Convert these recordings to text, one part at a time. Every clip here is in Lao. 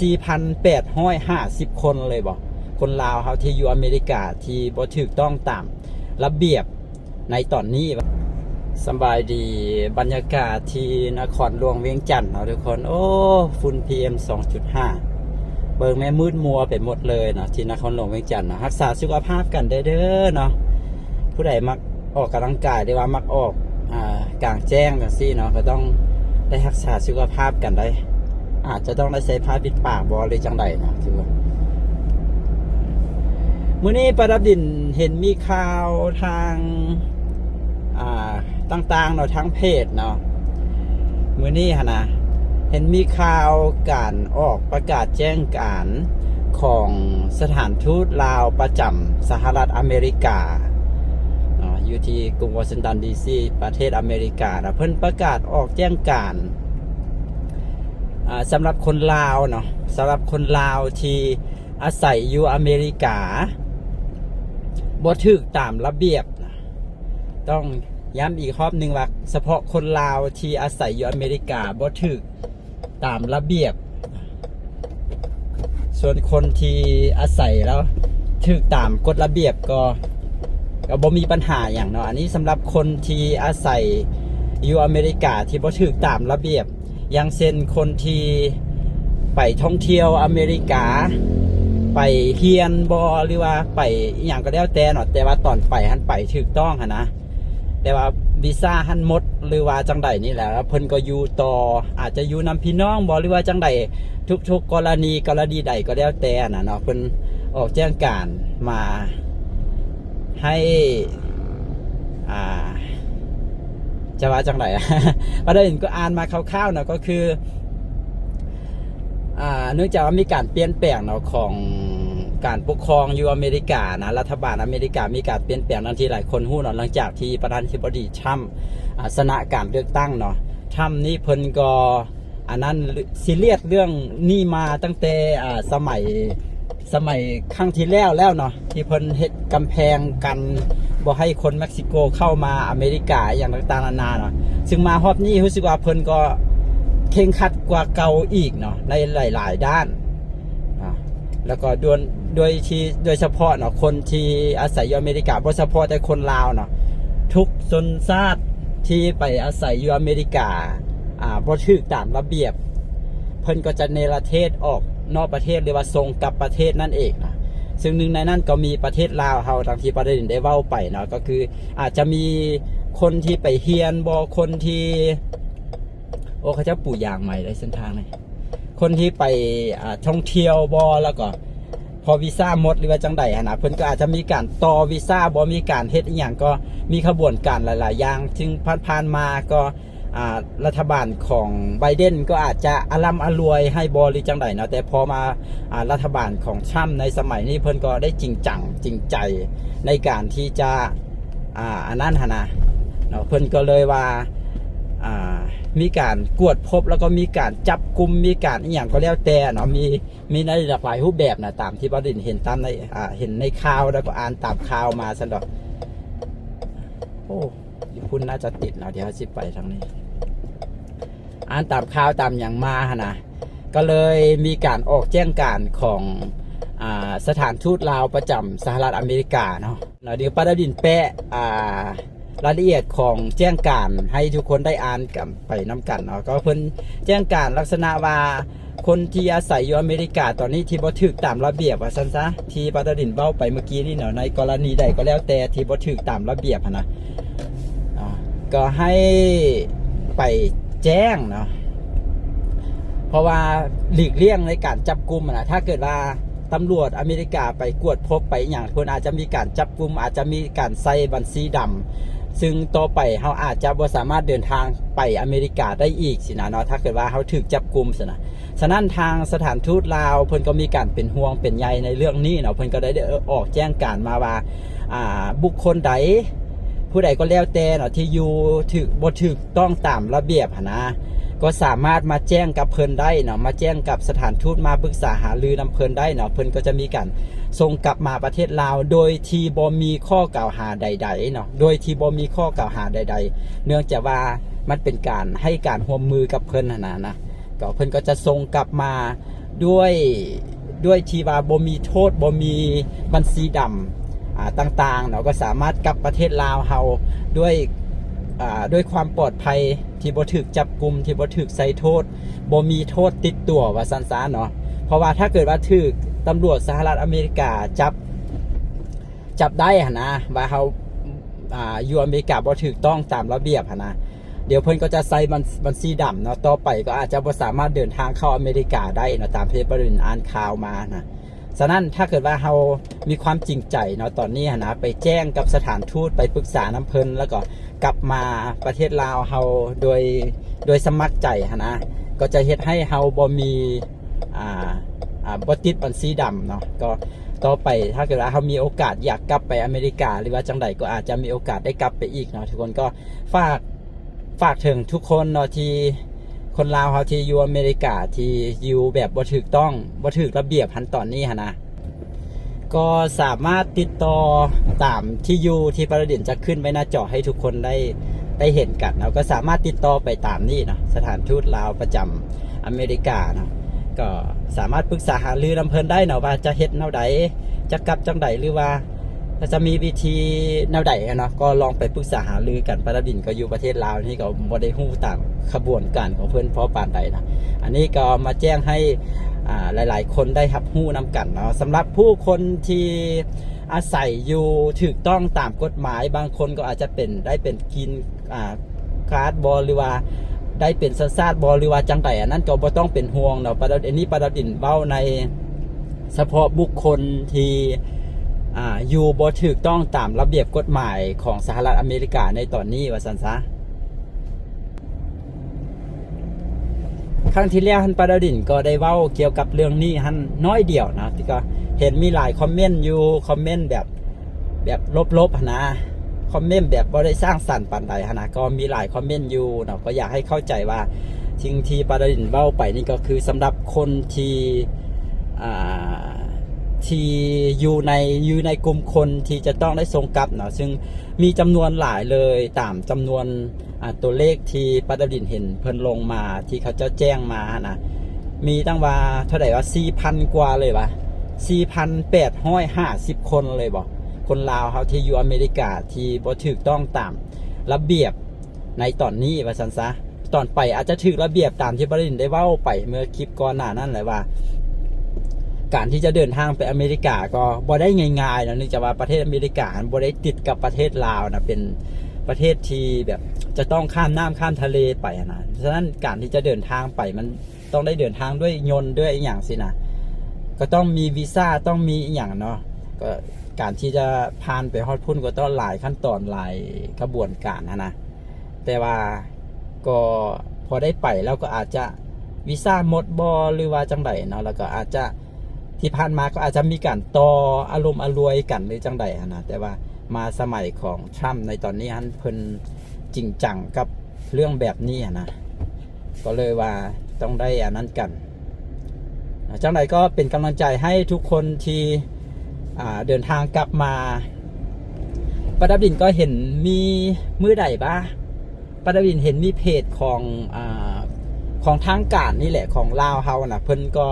ສີ່ພັນແປດຮ້ອຍຫ້າສິບຄົນເລີຍບໍ ຄົນລາວເຮົາທີ່ຢູ່ອາເມລິກາທີ່ບໍ່ຖືກຕ້ອງຕາມລະບຽບໃນຕອນນີ້. ສະບາຍດີ ບັນຍາກາດທີ່ນະຄອນຫຼວງວຽງຈັນເນາະທຸກຄົນ. ໂອ້ ຝຸ່ນ ພີເອັມ ສອງຈຸດຫ້າ ເບິ່ງແມ່ ມືດມົວໄປໝົດເລີຍເນາະ ທີ່ນະຄອນຫຼວງວຽງຈັນເນາະ. ຮັກສາສຸຂະພາບກັນໄດ້ເດີເນາະ ຜູ້ໃດມັກອອກກຳລັງກາຍ ຫຼືວ່າມັກອອກ ອ່າ ກາງແຈ້ງຈັ່ງຊີ້ເນາະ ກໍຕ້ອງໄດ້ຮັກສາສຸຂະພາບກັນໄດ້. ອາດຈະຕ້ອງໄດ້ໃສ່ຜ້າປິດປາກບໍ ຫຼືຈັ່ງໃດເນາະ ຖືວ່າ ມື້ນີ້ປາດັບດິນເຫັນມີຂ່າວທາງ ອ່າ ຕ່າງໆເນາະ ທາງເພຈເນາະ ມື້ນີ້ຫັ້ນນະ ເຫັນມີຂ່າວການອອກປະກາດແຈ້ງການຂອງສະຖານທູດລາວປະຈຳສະຫະລັດອາເມລິກາເນາະ ຢູ່ທີ່ກຸງວໍຊິງຕັນ ດີຊີ ປະເທດອາເມລິການະ ເພິ່ນປະກາດອອກແຈ້ງການ ອ່າ ສຳລັບຄົນລາວເນາະ ສຳລັບຄົນລາວທີ່ອາໄສຢູ່ອາເມລິກາບໍ່ຖືກຕາມລະບຽບນະ. ຕ້ອງຢ້ຳອີກຮອບໜຶ່ງວ່າ ສະເພາະຄົນລາວທີ່ອາໄສຢູ່ອາເມລິກາບໍ່ຖືກຕາມລະບຽບ. ສ່ວນຄົນທີ່ອາໄສແລ້ວຖືກຕາມກົດລະບຽບກໍ ກໍບໍ່ມີບັນຫາຫຍັງເນາະ. ອັນນີ້ສຳລັບຄົນທີ່ອາໄສຢູ່ອາເມລິກາທີ່ບໍ່ຖືກຕາມລະບຽບ ຢ່າງເຊັ່ນ ຄົນທີ່ໄປທ່ອງທ່ຽວອາເມລິກາ ໄປຮຽນບໍ ຫຼືວ່າໄປອີ່ຫຍັງກໍແລ້ວແຕ່ເນາະ ແຕ່ວ່າຕອນໄປຫັ້ນໄປຖືກຕ້ອງຫັ້ນນະ ແຕ່ວ່າວີຊາຫັ້ນໝົດ ຫຼືວ່າຈັ່ງໃດນີ້ແຫຼະ ແລ້ວເພິ່ນກໍຢູ່ຕໍ່ ອາດຈະຢູ່ນຳພີ່ນ້ອງບໍ ຫຼືວ່າຈັ່ງໃດ ທຸກໆກໍລະນີ ກໍລະນີໃດກໍແລ້ວແຕ່ນະເນາະ ເພິ່ນອອກແຈ້ງການມາໃຫ້ ອ່າ ຈະວ່າຈັ່ງໃດ ປາດັບດິນກໍອ່ານມາຄ່າວໆເນາະ ກໍຄື ອ່າ ເນື່ອງຈາກວ່າມີການປ່ຽນແປງເນາະ ຂອງການປົກຄອງຢູ່ອາເມລິການະ ລັດຖະບານອາເມລິກາມີການປ່ຽນແປງ ດັ່ງທີ່ຫຼາຍຄົນຮູ້ເນາະ ຫຼັງຈາກທີ່ປະທານາທິບໍດີທຣຳ ອ່າ ຊະນະການເລືອກຕັ້ງເນາະ ທຣຳນີ້ເພິ່ນກໍ ອັນນັ້ນ ຊີຣຽສເລື່ອງນີ້ມາຕັ້ງແຕ່ ອ່າ ສະໄໝ ສະໄໝຄັ້ງທີ່ແລ້ວແລ້ວເນາະ ທີ່ເພິ່ນເຮັດກຳແພງກັນ ບໍ່ໃຫ້ຄົນເມັກຊິໂກເຂົ້າມາອາເມລິກາ ອີ່ຫຍັງຕ່າງໆນານາເນາະ. ຊຶ່ງມາຮອບນີ້ຮູ້ສຶກວ່າເພິ່ນກໍເຄັ່ງຄັດກວ່າເກົ່າອີກເນາະ ໃນຫຼາຍໆດ້ານເນາະ. ແລ້ວກໍໂດຍ ໂດຍທີ່ ໂດຍສະເພາະເນາະ ຄົນທີ່ອາໄສຢູ່ອາເມລິກາ ບໍ່ສະເພາະແຕ່ຄົນລາວເນາະ ທຸກຊົນຊາດທີ່ໄປອາໄສຢູ່ອາເມລິກາ ອ່າ ບໍ່ຖືກຕາມລະບຽບ ເພິ່ນກໍຈະເນລະເທດອອກນອກປະເທດ ຫຼືວ່າສົ່ງກັບປະເທດນັ້ນເອງນະ. ຊຶ່ງໜຶ່ງໃນນັ້ນກໍມີປະເທດລາວເຮົາ ດັ່ງທີ່ປະເດັນໄດ້ເວົ້າໄປເນາະ ກໍຄືອາດຈະມີຄົນທີ່ໄປຮຽນບໍ ຄົນທີ່ ໂອ້ ເຂົາເຈົ້າປູຢາງໃໝ່ໄດ້ເສັ້ນທາງນີ້ ຄົນທີ່ໄປ ອ່າ ທ່ອງທ່ຽວບໍ ແລ້ວກໍພໍວີຊາໝົດ ຫຼືວ່າຈັ່ງໃດຫັ້ນນະ ເພິ່ນກໍອາດຈະມີການຕໍ່ວີຊາບໍ ມີການເຮັດອີ່ຫຍັງ ກໍມີຂະບວນການຫຼາຍໆຢ່າງ. ຊຶ່ງຜ່ານໆມາກໍ ອ່າ ລັດຖະບານຂອງໄບເດັນກໍອາດຈະອາລ່ຳອາລວຍໃຫ້ບໍ ຫຼືຈັ່ງໃດເນາະ ແຕ່ພໍມາ ອ່າ ລັດຖະບານຂອງທຣຳໃນສະໄໝນີ້ ເພິ່ນກໍໄດ້ຈິງຈັງຈິງໃຈໃນການທີ່ຈະ ອ່າ ອັນນັ້ນຫັ້ນນະເນາະ ເພິ່ນກໍເລີຍວ່າ ອ່າ ມີການກວດພົບ ແລ້ວກໍມີການຈັບກຸມ ມີການອີ່ຫຍັງກໍແລ້ວແຕ່ເນາະ ມີ ມີໃນຫຼາກຫຼາຍຮູບແບບນະ ຕາມທີ່ບໍ່ດິນເຫັນຕາມໃນ ອ່າ ເຫັນໃນຂ່າວ ແລ້ວກໍອ່ານຕາມຂ່າວມາຊັ້ນດອກ. ໂອ້ ຢູ່ພຸ້ນໜ້າຈະຕິດເນາະ ດຽວເຮົາຊິໄປທາງນີ້ ອ່ານຕາມຂ່າວຕາມຫຍັງມາຫັ້ນນະ ກໍເລີຍມີການອອກແຈ້ງການຂອງ ອ່າ ສະຖານທູດລາວປະຈຳສະຫະລັດອາເມລິກາເນາະ. ດຽວປາດາດິນແປະ ອ່າ ລາຍລະອຽດຂອງແຈ້ງການໃຫ້ທຸກຄົນໄດ້ອ່ານກັນໄປນຳກັນເນາະ. ກໍເພິ່ນແຈ້ງການລັກສະນະວ່າ ຄົນທີ່ອາໄສຢູ່ອາເມລິກາຕອນນີ້ທີ່ບໍ່ຖືກຕາມລະບຽບ ວ່າຊັ້ນຊະ ທີ່ປາດາດິນເວົ້າໄປເມື່ອກີ້ນີ້ເນາະ ໃນກໍລະນີໃດກໍແລ້ວແຕ່ທີ່ບໍ່ຖືກຕາມລະບຽບຫັ້ນນະ ອ່າ ກໍໃຫ້ໄປແຈ້ງເນາະ ເພາະວ່າຫຼີກລ່ຽງໃນການຈັບກຸມຫັ້ນນະ. ຖ້າເກີດວ່າຕຳຫຼວດອາເມລິກາໄປກວດພົບໄປອີ່ຫຍັງ ເພິ່ນອາດຈະມີການຈັບກຸມ ອາດຈະມີການໃສ່ບັນຊີດຳ ຊຶ່ງຕໍ່ໄປເຮົາອາດຈະບໍ່ສາມາດເດີນທາງໄປອາເມລິກາໄດ້ອີກຊີ້ນະເນາະ ຖ້າເກີດວ່າເຮົາຖືກຈັບກຸມຊີ້ນະ. ສະນັ້ນທາງສະຖານທູດລາວເພິ່ນກໍມີການເປັນຫ່ວງເປັນໃຍໃນເລື່ອງນີ້ເນາະ ເພິ່ນກໍໄດ້ ໄດ້ອອກແຈ້ງການມາວ່າ ອ່າ ບຸກຄົນໃດ ຜູ້ໃດກໍແລ້ວແຕ່ເນາະ ທີ່ຢູ່ຖືກ ບໍ່ຖືກຕ້ອງຕາມລະບຽບຫັ້ນນະ ກໍສາມາດມາແຈ້ງກັບເພິ່ນໄດ້ເນາະ ມາແຈ້ງກັບສະຖານທູດ ມາປຶກສາຫາລືນຳເພິ່ນໄດ້ເນາະ. ເພິ່ນກໍຈະມີການສົ່ງກັບມາປະເທດລາວ ໂດຍທີ່ບໍ່ມີຂໍ້ກ່າວຫາໃດໆເນາະ ໂດຍທີ່ບໍ່ມີຂໍ້ກ່າວຫາໃດໆ ເນື່ອງຈາກວ່າມັນເປັນການໃຫ້ການຮ່ວມມືກັບເພິ່ນຫັ້ນນະ ນະ ກໍເພິ່ນກໍຈະສົ່ງກັບມາ ດ້ວຍ ດ້ວຍທີ່ວ່າບໍ່ມີໂທດ ບໍ່ມີບັນຊີດຳ ອ່າ ຕ່າງໆເນາະ ກໍສາມາດກັບປະເທດລາວເຮົາດ້ວຍ ອ່າ ດ້ວຍຄວາມປອດໄພ ທີ່ບໍ່ຖືກຈັບກຸມ ທີ່ບໍ່ຖືກໃສ່ໂທດ ບໍ່ມີໂທດຕິດຕົວວ່າຊັ້ນຊະເນາະ. ເພາະວ່າຖ້າເກີດວ່າຖືກຕຳຫຼວດສະຫະລັດອາເມລິກາຈັບ ຈັບໄດ້ຫັ້ນນະ ວ່າເຮົາ ອ່າ ຢູ່ອາເມລິກາບໍ່ຖືກຕ້ອງຕາມລະບຽບຫັ້ນນະ ດຽວເພິ່ນກໍຈະໃສ່ບັນ ບັນຊີດຳເນາະ ຕໍ່ໄປກໍອາດຈະບໍ່ສາມາດເດີນທາງເຂົ້າອາເມລິກາໄດ້ເນາະ ຕາມທີ່ປະເດັນອ່ານຂ່າວມານະ. ສະນັ້ນ ຖ້າເກີດວ່າເຮົາມີຄວາມຈິງໃຈເນາະ ຕອນນີ້ຫັ້ນນະ ໄປແຈ້ງກັບສະຖານທູດ ໄປປຶກສານຳເພິ່ນ ແລ້ວກໍກັບມາປະເທດລາວເຮົາໂດຍ ໂດຍສະໝັກໃຈຫັ້ນນະ ກໍຈະເຮັດໃຫ້ເຮົາບໍ່ມີ ອ່າ ອ່າ ບໍ່ຕິດບັນຊີດຳເນາະ. ກໍຕໍ່ໄປ ຖ້າເກີດວ່າເຮົາມີໂອກາດຢາກກັບໄປອາເມລິກາ ຫຼືວ່າຈັ່ງໃດ ກໍອາດຈະມີໂອກາດໄດ້ກັບໄປອີກເນາະ. ທຸກຄົນກໍຝາກ ຝາກເຖິງທຸກຄົນເນາະ ທີ່ຄົນລາວເຮົາທີ່ຢູ່ອາເມລິກາ ທີ່ຢູ່ແບບບໍ່ຖືກຕ້ອງ ບໍ່ຖືກລະບຽບຫັ້ນ ຕອນນີ້ຫັ້ນນະ ກໍສາມາດຕິດຕໍ່ຕາມທີ່ຢູ່ທີ່ປາລາດິນຈະຂຶ້ນໄວ້ໜ້າຈໍໃຫ້ທຸກຄົນໄດ້ ໄດ້ເຫັນກັນເນາະ. ກໍສາມາດຕິດຕໍ່ໄປຕາມນີ້ເນາະ ສະຖານທູດລາວປະຈຳອາເມລິກາເນາະ ກໍສາມາດປຶກສາຫາລືນຳເພິ່ນໄດ້ເນາະ ວ່າຈະເຮັດແນວໃດ ຈະກັບຈັ່ງໃດ ຫຼືວ່າຈະມີວິທີແນວໃດເນາະ ກໍລອງໄປປຶກສາຫາລືກັນ. ປາລາດິນກໍຢູ່ປະເທດລາວນີ້ ກໍບໍ່ໄດ້ຮູ້ຕາມຂະບວນການຂອງເພິ່ນພໍປານໃດເນາະ. ອັນນີ້ກໍມາແຈ້ງໃຫ້ ອ່າ ຫຼາຍໆຄົນໄດ້ຮັບຮູ້ນຳກັນເນາະ. ສຳລັບຜູ້ຄົນທີ່ອາໄສຢູ່ຖືກຕ້ອງຕາມກົດໝາຍ ບາງຄົນກໍອາດຈະເປັນ ໄດ້ເປັນ Green ອ່າ Card ບໍ ຫຼືວ່າໄດ້ເປັນສັນຊາດບໍ ຫຼືວ່າຈັ່ງໃດ ອັນນັ້ນກໍບໍ່ຕ້ອງເປັນຫ່ວງເນາະ. ປາລາ ອັນນີ້ປາລາດິນເວົ້າໃນສະເພາະບຸກຄົນທີ່ ອ່າ ຢູ່ບໍ່ຖືກຕ້ອງຕາມລະບຽບກົດໝາຍຂອງສະຫະລັດອາເມລິກາໃນຕອນນີ້ວ່າຊັ້ນຊະ. ຄັ້ງທີ່ແລ້ວຫັ້ນ ປາລາດິນກໍໄດ້ເວົ້າກ່ຽວກັບເລື່ອງນີ້ຫັ້ນໜ້ອຍດຽວເນາະ ທີ່ກໍເຫັນມີຫຼາຍຄອມເມັນຢູ່ ຄອມເມັນແບບ ແບບລົບໆຫັ້ນນະ ຄອມເມັນແບບບໍ່ໄດ້ສ້າງສັນປານໃດຫັ້ນນະ ກໍມີຫຼາຍຄອມເມັນຢູ່ເນາະ. ກໍຢາກໃຫ້ເຂົ້າໃຈວ່າ ສິ່ງທີ່ປາລາດິນເວົ້າໄປນີ້ ກໍຄືສຳລັບຄົນທີ່ ອ່າ ທີ່ຢູ່ໃນ ຢູ່ໃນກຸ່ມຄົນທີ່ຈະຕ້ອງໄດ້ສົ່ງກັບເນາະ ຊຶ່ງມີຈຳນວນຫຼາຍເລີຍ ຕາມຈຳນວນ ອ່າ ຕົວເລກທີ່ປາລາດິນເຫັນເພິ່ນລົງມາ ທີ່ເຂົາເຈົ້າແຈ້ງມາຫັ້ນນະ ມີຕັ້ງວ່າເທົ່າໃດວະ ສີ່ພັນກວ່າເລີຍວະ ສີ່ພັນແປດຮ້ອຍຫ້າສິບຄົນເລີຍບໍ ຄົນລາວເຮົາທີ່ຢູ່ອາເມລິກາທີ່ບໍ່ຖືກຕ້ອງຕາມລະບຽບໃນຕອນນີ້ວ່າຊັ້ນຊະ. ຕອນໄປອາດຈະຖືກລະບຽບຕາມທີ່ປາລາດິນໄດ້ເວົ້າໄປເມື່ອຄລິບກ່ອນໜ້ານັ້ນແຫຼະວ່າ ການທີ່ຈະເດີນທາງໄປອາເມລິກາກໍບໍ່ໄດ້ງ່າຍໆເນາະ ເນື່ອງຈາກວ່າປະເທດອາເມລິກາຫັ້ນບໍ່ໄດ້ຕິດກັບປະເທດລາວນະ ເປັນປະເທດທີ່ແບບຈະຕ້ອງຂ້າມນ້ຳຂ້າມທະເລໄປຫັ້ນນະ. ສະນັ້ນ ການທີ່ຈະເດີນທາງໄປ ມັນຕ້ອງໄດ້ເດີນທາງດ້ວຍຍົນດ້ວຍອີ່ຫຍັງຊີ້ນະ ກໍຕ້ອງມີວີຊາ ຕ້ອງມີອີ່ຫຍັງເນາະ ກໍການທີ່ຈະຜ່ານໄປຮອດພຸ້ນ ກໍຕ້ອງຫຼາຍຂັ້ນຕອນ ຫຼາຍຂະບວນການຫັ້ນນະ. ແຕ່ວ່າກໍພໍໄດ້ໄປແລ້ວກໍອາດຈະວີຊາໝົດບໍ ຫຼືວ່າຈັ່ງໃດເນາະ ແລ້ວກໍອາດຈະ ທີ່ຜ່ານມາກໍອາດຈະມີການຕໍ່ອາລົມອາລວຍກັນ ຫຼືຈັ່ງໃດຫັ້ນນະ ແຕ່ວ່າມາສະໄໝຂອງທຣຳໃນຕອນນີ້ຫັ້ນ ເພິ່ນຈິງຈັງກັບເລື່ອງແບບນີ້ຫັ້ນນະ ກໍເລີຍວ່າຕ້ອງໄດ້ອັນນັ້ນກັນ. ຈັ່ງໃດກໍເປັນກຳລັງໃຈໃຫ້ທຸກຄົນທີ່ ອ່າ ເດີນທາງກັບມາ. ປາດາບິນກໍເຫັນມີມື້ໃດບາ ປາດາບິນເຫັນມີເພຈຂອງ ອ່າ ຂອງທາງການນີ້ແຫຼະ ຂອງລາວເຮົານະ ເພິ່ນກໍ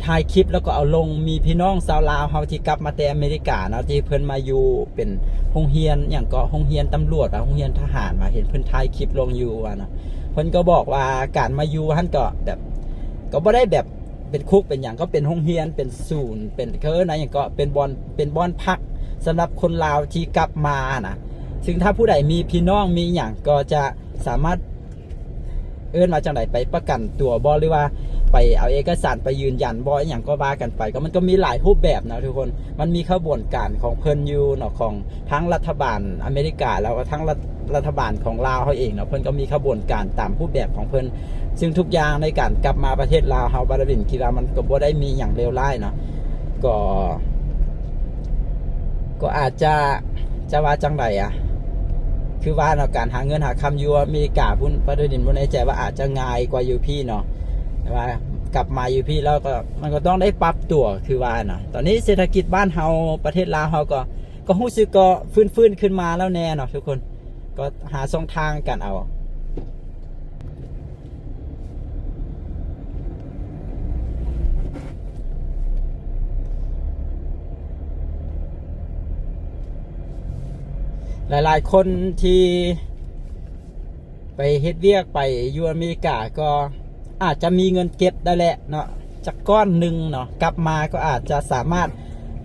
ຖ່າຍຄລິບແລ້ວກໍເອົາລົງ ມີພີ່ນ້ອງຊາວລາວເຮົາທີ່ກັບມາແຕ່ອາເມລິກາເນາະ ທີ່ເພິ່ນມາຢູ່ເປັນໂຮງຮຽນຫຍັງເກາະ ໂຮງຮຽນຕຳຫຼວດຫວາ ໂຮງຮຽນທະຫານຫວາ ເຫັນເພິ່ນຖ່າຍຄລິບລົງຢູ່ວ່ານະ ເພິ່ນກໍບອກວ່າການມາຢູ່ຫັ້ນກໍແບບ ກໍບໍ່ໄດ້ແບບ ເປັນຄຸກເປັນຫຍັງ ກໍເປັນໂຮງຮຽນ ເປັນສູນ ເປັນ ເຂົາເອີ້ນຫຍັງ ກໍເປັນບ່ອນ ເປັນບ່ອນພັກສຳລັບຄົນລາວທີ່ກັບມານະ ຊຶ່ງຖ້າຜູ້ໃດມີພີ່ນ້ອງມີຫຍັງ ກໍຈະສາມາດ ເອີ້ນວ່າຈັ່ງໃດ ໄປປະກັນຕົວບໍ ຫຼືວ່າໄປເອົາເອກະສານໄປຢືນຢັນບໍ ອີ່ຫຍັງກໍວ່າກັນໄປ ກໍມັນກໍມີຫຼາຍຮູບແບບນະທຸກຄົນ ມັນມີຂະບວນການຂອງເພິ່ນຢູ່ເນາະ ຂອງ ທັງລັດຖະບານອາເມລິກາ ແລ້ວກໍທັງລັດ ລັດຖະບານຂອງລາວເຮົາເອງເນາະ ເພິ່ນກໍມີຂະບວນການຕາມຮູບແບບຂອງເພິ່ນ ຊຶ່ງທຸກຢ່າງໃນການກັບມາປະເທດລາວເຮົາ ປາດາບິນຄິດວ່າມັນກໍບໍ່ໄດ້ມີຫຍັງເລວຮ້າຍເນາະ ກໍ ກໍອາດຈະ ຈະວ່າຈັ່ງໃດອະ ຄືວ່າເນາະ ການຫາເງິນຫາຄຳຢູ່ອາເມລິກາພຸ້ນ ປາດາບິນບໍ່ແນ່ໃຈວ່າອາດຈະງ່າຍກວ່າຢູ່ພີ້ເນາະ ແຕ່ວ່າກັບມາຢູ່ພີ້ແລ້ວກໍ ມັນກໍຕ້ອງໄດ້ປັບຕົວ ຄືວ່າເນາະ ຕອນນີ້ເສດຖະກິດບ້ານເຮົາ ປະເທດລາວເຮົາກໍ ກໍຮູ້ສຶກກໍຟື້ນໆຂຶ້ນມາແລ້ວແດ່ເນາະທຸກຄົນ ກໍຫາຊ່ອງທາງກັນເອົາ ເ ຫຼາຍໆຄົນທີ່ໄປເຮັດວຽກ ໄປຢູ່ອາເມລິກາ ກໍອາດຈະມີເງິນເກັບໄດ້ແຫຼະເນາະ ຈັກກ້ອນໜຶ່ງເນາະ ກັບມາກໍອາດຈະສາມາດ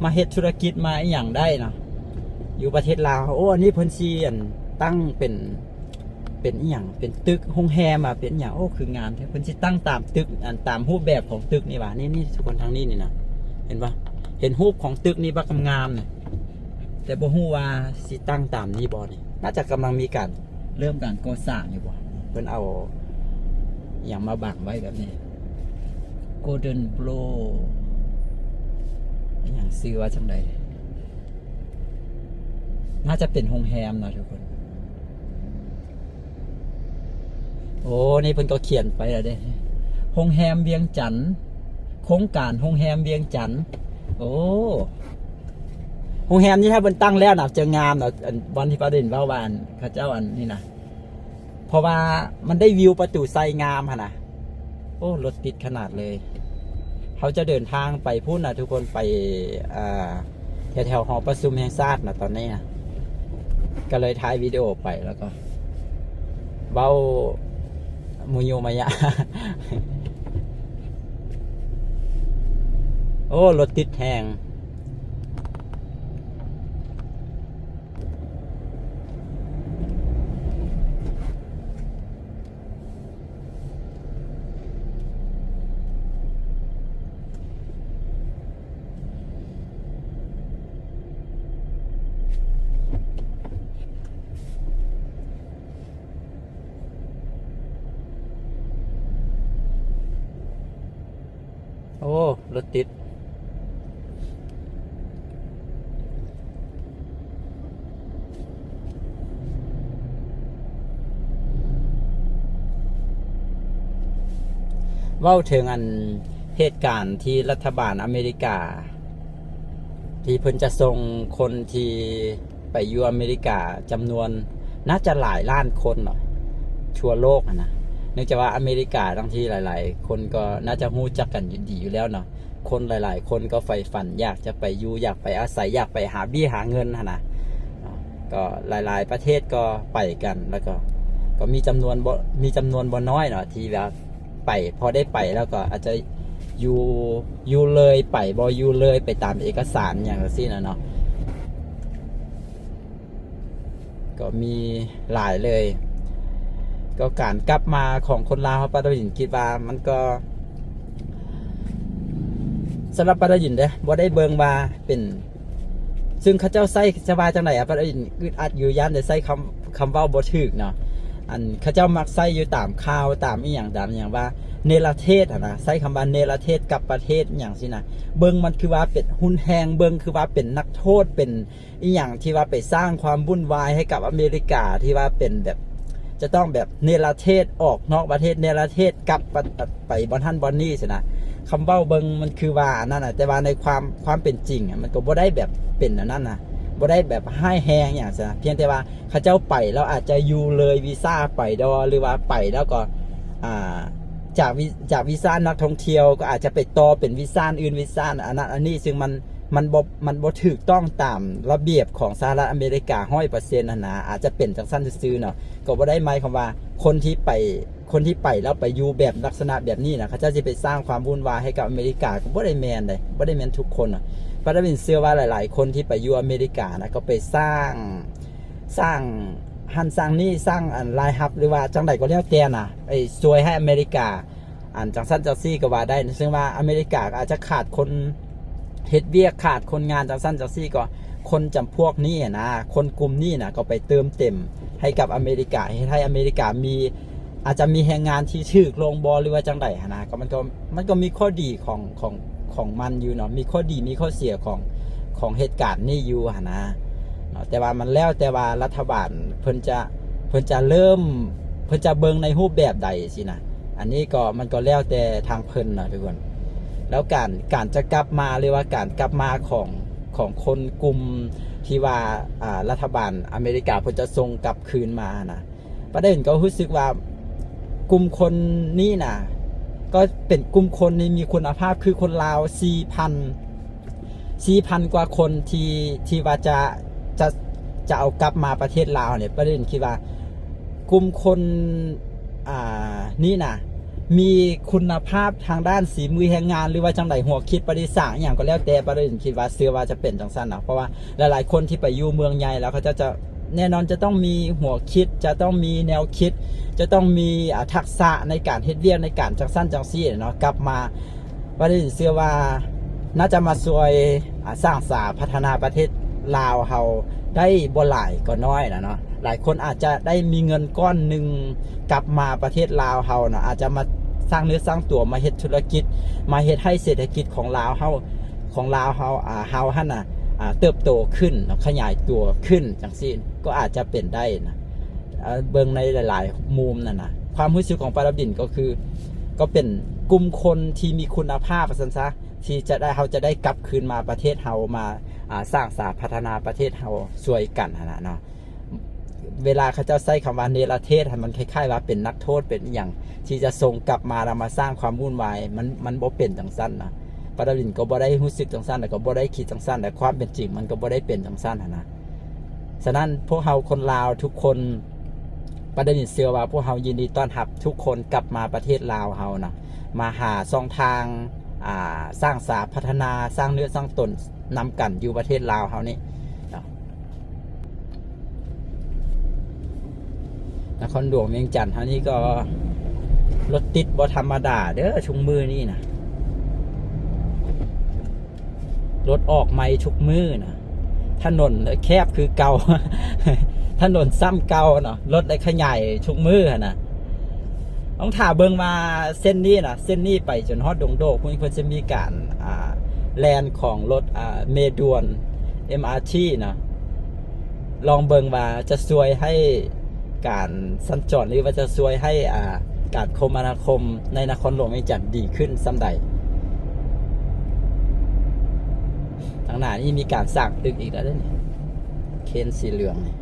ມາເຮັດທຸລະກິດ ມາອີ່ຫຍັງໄດ້ເນາະ ຢູ່ປະເທດລາວ. ໂອ້ ອັນນີ້ເພິ່ນຊິ ອັນ ຕັ້ງເປັນ ເປັນອີ່ຫຍັງ ເປັນຕຶກໂຮງແຮມ ອາ ເປັນອີ່ຫຍັງ ໂອ້ ຄືງາມແທ້. ເພິ່ນຊິຕັ້ງຕາມຕຶກ ອັນ ຕາມຮູບແບບຂອງຕຶກນີ້ຫວາ ນີ້ໆ ທຸກຄົນ ທາງນີ້ນີ້ນະ ເຫັນບໍ່ ເຫັນຮູບຂອງຕຶກນີ້ບັກງາມໆ ນະ ແຕ່ບໍ່ຮູ້ວ່າຊິຕັ້ງຕາມນີ້ບໍ່ນີ້ ໜ້າຈະກຳລັງມີການ ເລີ່ມການກໍ່ສ້າງຢູ່ບໍ່ ເພິ່ນເອົາອີ່ຫຍັງມາບັງໄວ້ແບບນີ້ Golden Blow ອີ່ຫຍັງ ຊື່ວ່າຈັ່ງໃດ ໜ້າຈະເປັນໂຮງແຮມເນາະທຸກຄົນ. ໂອ້ ນີ້ເພິ່ນກໍຂຽນໄປແລ້ວເດ້ ໂຮງແຮມວຽງຈັນ ໂຄງການໂຮງແຮມວຽງຈັນ. ໂອ້ ໂຮງແຮມນີ້ຖ້າເພິ່ນຕັ້ງແລ້ວນະ ຈະງາມເນາະ ອັນ ບ່ອນທີ່ປ້າດິນເວົ້າວ່າ ອັນ ເຂົາເຈົ້າ ອັນນີ້ນະ ເພາະວ່າມັນໄດ້ວິວປະຕູໄຊງາມຫັ້ນນະ. ໂອ້ ລົດຕິດຂະໜາດເລີຍ. ເຮົາຈະເດີນທາງໄປພຸ້ນນະທຸກຄົນ ໄປ ອ່າ ແຖວໆຫໍປະຊຸມແຫ່ງຊາດນະຕອນນີ້ນະ ກໍເລີຍຖ່າຍວິດີໂອໄປ ແລ້ວກໍເວົ້າມຸຍຸມະຍະ. ໂອ້ ລົດຕິດແຮງ. ໂອ້ ລົດຕິດ. ເວົ້າເຖິງອັນເຫດການທີ່ລັດຖະບານອາເມລິກາ ທີ່ເພິ່ນຈະສົ່ງຄົນທີ່ ໄປຢູ່ອາເມລິກາຈຳນວນໜ້າຈະຫຼາຍລ້ານຄົນເນາະ ທົ່ວໂລກຫັ້ນນະ. ເນື່ອງຈາກວ່າອາເມລິກາ ທັງທີ່ຫຼາຍໆຄົນກໍໜ້າຈະຮູ້ຈັກກັນຢູ່ ດີຢູ່ແລ້ວເນາະ, ຄົນຫຼາຍໆຄົນກໍໃຝ່ຝັນຢາກຈະໄປຢູ່ ຢາກໄປອາໄສ ຢາກໄປຫາເບ້ຍຫາເງິນຫັ້ນນະເນາະ. ກໍຫຼາຍໆປະເທດກໍໄປກັນ ແລ້ວກໍ ກໍມີຈຳນວນບໍ່ ມີຈຳນວນບໍ່ນ້ອຍເນາະ ທີ່ວ່າ ໄປ ພໍໄດ້ໄປແລ້ວກໍອາດຈະຢູ່ ຢູ່ເລີຍໄປ ບໍ່ຢູ່ເລີຍໄປຕາມເອກະສານຫຍັງຈັ່ງຊີ້ນະເນາະ ກໍມີຫຼາຍເລີຍ. ກໍການກັບມາຂອງຄົນລາວເຮົາ ປາດາວິນຄິດວ່າມັນກໍ ສຳລັບປາດາວິນເດ້ ບໍ່ໄດ້ເບິ່ງວ່າເປັນ ຊຶ່ງເຂົາເຈົ້າໃຊ້ ຈະວ່າຈັ່ງໃດອະ ປາດາວິນອຶດອັດຢູ່ ຢ້ານແຕ່ໃຊ້ຄຳ ຄຳເວົ້າບໍ່ຖືກເນາະ. ອັນເຂົາເຈົ້າມັກໃຊ້ຢູ່ຕາມຂ່າວ ຕາມອີ່ຫຍັງ ຕາມອີ່ຫຍັງວ່າເນລະເທດຫັ້ນນະ ໃຊ້ຄຳວ່າເນລະເທດກັບປະເທດອີ່ຫຍັງຊີ້ນະ. ເບິ່ງມັນຄືວ່າເປັນຮຸນແຮງ ເບິ່ງຄືວ່າເປັນນັກໂທດ ເປັນອີ່ຫຍັງທີ່ວ່າໄປສ້າງຄວາມວຸ່ນວາຍໃຫ້ກັບອາເມລິກາ ທີ່ວ່າເປັນແບບ ຈະຕ້ອງແບບເນລະເທດອອກນອກປະເທດ ເນລະເທດກັບປະ ໄປບ່ອນຫັ້ນບ່ອນນີ້ຊີ້ນະ. ຄຳເວົ້າເບິ່ງມັນຄືວ່າອັນນັ້ນນະ ແຕ່ວ່າໃນຄວາມ ຄວາມເປັນຈິງອະ ມັນກໍບໍ່ໄດ້ແບບເປັນອັນນັ້ນນະ ບໍ່ໄດ້ແບບຮ້າຍແຮງຫຍັງຊີ້ນະ. ພຽງແຕ່ວ່າເຂົາເຈົ້າໄປແລ້ວອາດຈະຢູ່ເລີຍວີຊາໄປດອ ຫຼືວ່າໄປແລ້ວກໍ ອ່າ ຈາກວີ ຈາກວີຊານັກທ່ອງທ່ຽວ ກໍອາດຈະໄປຕໍ່ເປັນວີຊາອື່ນ ວີຊາອັນນັ້ນອັນນີ້ ຊຶ່ງມັນ ມັນບໍ່ ມັນບໍ່ຖືກຕ້ອງຕາມລະບຽບຂອງສະຫະລັດອາເມລິກາຮ້ອຍເປີເຊັນຫັ້ນນະ. ອາດຈະເປັນຈັ່ງຊັ້ນຊື່ໆເນາະ ກໍບໍ່ໄດ້ໝາຍຄວາມວ່າຄົນທີ່ໄປ ຄົນທີ່ໄປແລ້ວໄປຢູ່ແບບລັກສະນະແບບນີ້ນະ ເຂົາເຈົ້າຊິໄປສ້າງຄວາມວຸ່ນວາຍໃຫ້ກັບອາເມລິກາ ກໍບໍ່ໄດ້ແມ່ນເດ້ ບໍ່ໄດ້ແມ່ນທຸກຄົນນະ. ປາດາວິນເຊື່ອວ່າຫຼາຍໆຄົນທີ່ໄປຢູ່ອາເມລິການະ ກໍໄປສ້າງ ສ້າງຫັ້ນສ້າງນີ້ ສ້າງອັນລາຍຮັບ ຫຼືວ່າຈັ່ງໃດກໍແລ້ວແຕ່ນະ ໄປຊ່ວຍໃຫ້ອາເມລິກາ ອັນຈັ່ງຊັ້ນຈັ່ງຊີ້ກໍວ່າໄດ້. ເຊິ່ງວ່າອາເມລິກາກໍອາດຈະຂາດຄົນເຮັດວຽກ ຂາດຄົນງານຈັ່ງຊັ້ນຈັ່ງຊີ້ ກໍຄົນຈຳພວກນີ້ນະ ຄົນກຸ່ມນີ້ນະ ກໍໄປເຕີມເຕັມໃຫ້ກັບອາເມລິກາ ເຮັດໃຫ້ອາເມລິກາມີ ອາດຈະມີແຮງງານທີ່ຖືກລົງບໍ່ ຫຼືວ່າຈັ່ງໃດຫັ້ນນະ. ກໍມັນກໍ ມັນກໍມີຂໍ້ດີຂອງ ຂອງ ຂອງມັນຢູ່ເນາະ ມີຂໍ້ດີມີຂໍ້ເສຍຂອງ ຂອງເຫດການນີ້ຢູ່ຫັ້ນນະເນາະ. ແຕ່ວ່າມັນແລ້ວແຕ່ວ່າລັດຖະບານເພິ່ນຈະ ເພິ່ນຈະເລີ່ມ ເພິ່ນຈະເບິ່ງໃນຮູບແບບໃດຊີ້ນະ. ອັນນີ້ກໍ ມັນກໍແລ້ວແຕ່ທາງເພິ່ນນະທຸກຄົນ. ແລ້ວການ ການຈະກັບມາ ຫຼືວ່າການກັບມາຂອງ ຂອງຄົນກຸ່ມທີ່ວ່າ ອ່າ ລັດຖະບານອາເມລິກາເພິ່ນຈະສົ່ງກັບຄືນມານະ ປາດາວິນກໍຮູ້ສຶກວ່າກຸ່ມຄົນນີ້ນະ ກໍເປັນກຸ່ມຄົນທີ່ມີຄຸນນະພາບ ຄືຄົນລາວສີ່ພັນ ສີ່ພັນກວ່າຄົນທີ່ ທີ່ວ່າຈະ ຈະ ຈະເອົາກັບມາປະເທດລາວນີ້ ປະເດັນຄິດວ່າກຸ່ມຄົນ ອ່າ ນີ້ນະ ມີຄຸນນະພາບທາງດ້ານສີມືແຮງງານ ຫຼືວ່າຈັ່ງໃດ ຫົວຄິດປະດິດສ້າງອີ່ຫຍັງກໍແລ້ວແຕ່ ປະເດັນຄິດວ່າ ເຊື່ອວ່າຈະເປັນຈັ່ງຊັ້ນນະ ເພາະວ່າຫຼາຍໆຄົນທີ່ໄປຢູ່ເມືອງໃຫຍ່ແລ້ວ ເຂົາເຈົ້າຈະ ແນ່ນອນຈະຕ້ອງມີຫົວຄິດ ຈະຕ້ອງມີແນວຄິດ ຈະຕ້ອງມີ ອ່າ ທັກສະໃນການເຮັດວຽກ ໃນການຈັ່ງຊັ້ນຈັ່ງຊີ້ເນາະ ກັບມາ ປະເດັນເຊື່ອວ່າໜ້າຈະມາຊ່ວຍ ອ່າ ສ້າງສາພັດທະນາປະເທດລາວເຮົາໄດ້ບໍ່ຫຼາຍກໍນ້ອຍນະເນາະ. ຫຼາຍຄົນອາດຈະໄດ້ມີເງິນກ້ອນໜຶ່ງກັບມາປະເທດລາວເຮົານະ ອາດຈະມາສ້າງເນື້ອສ້າງຕົວ ມາເຮັດທຸລະກິດ ມາເຮັດໃຫ້ເສດຖະກິດຂອງລາວເຮົາ ຂອງລາວເຮົາ ອ່າ ເຮົາຫັ້ນນະ ອ່າ ເຕີບໂຕຂຶ້ນເນາະ ຂະຫຍາຍຕົວຂຶ້ນຈັ່ງຊີ້ ກໍອາດຈະເປັນໄດ້ນະ. ເອີ ເບິ່ງໃນຫຼາຍໆມຸມນັ້ນນະ ຄວາມຮູ້ສຶກຂອງປາດາບິນກໍຄື ກໍເປັນກຸ່ມຄົນທີ່ມີຄຸນນະພາບວ່າຊັ້ນຊະ ທີ່ຈະໄດ້ ເຮົາຈະໄດ້ກັບຄືນມາປະເທດເຮົາ ມາ ອ່າ ສ້າງສາພັດທະນາປະເທດເຮົາຊ່ວຍກັນຫັ້ນນະເນາະ. ເວລາເຂົາເຈົ້າໃຊ້ຄຳວ່າເນລະເທດ ມັນຄ້າຍໆວ່າເປັນນັກໂທດ ເປັນອີ່ຫຍັງ ທີ່ຈະສົ່ງກັບມາແລ້ວມາສ້າງຄວາມວຸ່ນວາຍ ມັນ ມັນບໍ່ເປັນຈັ່ງຊັ້ນນະ. ປາດາບິນກໍບໍ່ໄດ້ຮູ້ສຶກຈັ່ງຊັ້ນ ແລ້ວກໍບໍ່ໄດ້ຄິດຈັ່ງຊັ້ນ ແລະ ຄວາມເປັນຈິງມັນກໍບໍ່ໄດ້ເປັນຈັ່ງຊັ້ນຫັ້ນນະ. ສະນັ້ນ ພວກເຮົາຄົນລາວທຸກຄົນ ປາດາບິນເຊື່ອວ່າພວກເຮົາຍິນດີຕ້ອນຮັບທຸກຄົນກັບມາປະເທດລາວເຮົານະ ມາຫາຊ່ອງທາງ ອ່າ ສ້າງສາພັດທະນາ ສ້າງເນື້ອສ້າງຕົນນຳກັນຢູ່ປະເທດລາວເຮົານີ້ເນາະ. ນະຄອນຫຼວງວຽງຈັນເຮົານີ້ກໍລົດຕິດບໍ່ທຳມະດາເດີ້ ຊຸມມື້ນີ້ນະ ລົດອອກໃໝ່ທຸກມື້ນະ ຖະໜົນແຄບຄືເກົ່າ ຖະໜົນຊ້ຳເກົ່າເນາະ ລົດໄດ້ຂະຫຍາຍທຸກມື້ຫັ້ນນະ. ຕ້ອງຖ້າເບິ່ງວ່າເສັ້ນນີ້ນະ ເສັ້ນນີ້ໄປຈົນຮອດດົງໂດກ ເພິ່ນ ເພິ່ນຈະມີການ ອ່າ ແລ່ນຂອງລົດ ອ່າ ເມດ່ວນ ເອັມອາທີ ເນາະ ລອງເບິ່ງວ່າຈະຊ່ວຍໃຫ້ການສັນຈອນ ຫຼືວ່າຈະຊ່ວຍໃຫ້ ອ່າ ການຄົມມະນາຄົມໃນນະຄອນຫຼວງວຽງຈັນດີຂຶ້ນສ່ຳໃດ. ທາງໜ້ານີ້ມີການສ້າງຕຶກອີກແລ້ວເດ້ນີ້ ເຄນສີເຫຼືອງນີ້.